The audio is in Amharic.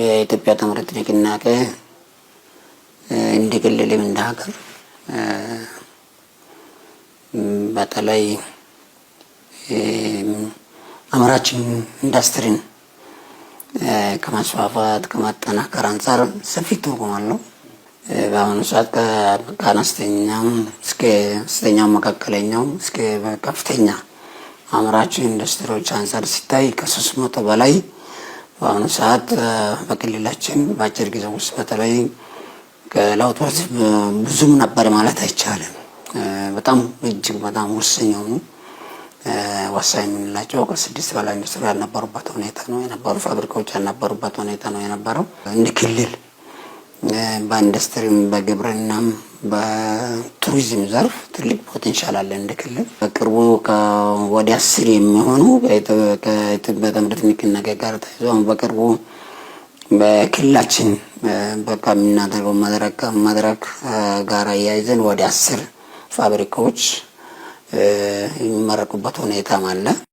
የኢትዮጵያ ታምርት ንቅናቄ እንደ ክልልም እንደ ሀገር በተለይ አምራች ኢንዱስትሪን ከማስፋፋት ከማጠናከር አንጻር ሰፊ ትርጉም አለው። በአሁኑ ሰዓት ከአነስተኛው እስከ አነስተኛው፣ መካከለኛው እስከ ከፍተኛ አምራች ኢንዱስትሪዎች አንጻር ሲታይ ከ300 በላይ በአሁኑ ሰዓት በክልላችን በአጭር ጊዜ ውስጥ፣ በተለይ ከለውጥ ብዙም ነበር ማለት አይቻልም። በጣም እጅግ በጣም ወሳኝ የሆኑ፣ ወሳኝ የምንላቸው ከስድስት በላይ ኢንዱስትሪ ያልነበሩበት ሁኔታ ነው የነበሩ፣ ፋብሪካዎች ያልነበሩበት ሁኔታ ነው የነበረው። እንደ ክልል በኢንዱስትሪም በግብርናም በቱሪዝም ዘርፍ ትልቅ potential አለ። እንደ ክልል በቅርቡ ወደ 10 የሚሆኑ ከኢትዮጵያ ታምርት ንቅናቄ ጋር ተያይዞ በቅርቡ በክልላችን በቃ የምናደርገው መድረክ ጋር አያይዘን ወደ 10 ፋብሪካዎች የሚመረቁበት ሁኔታም አለ።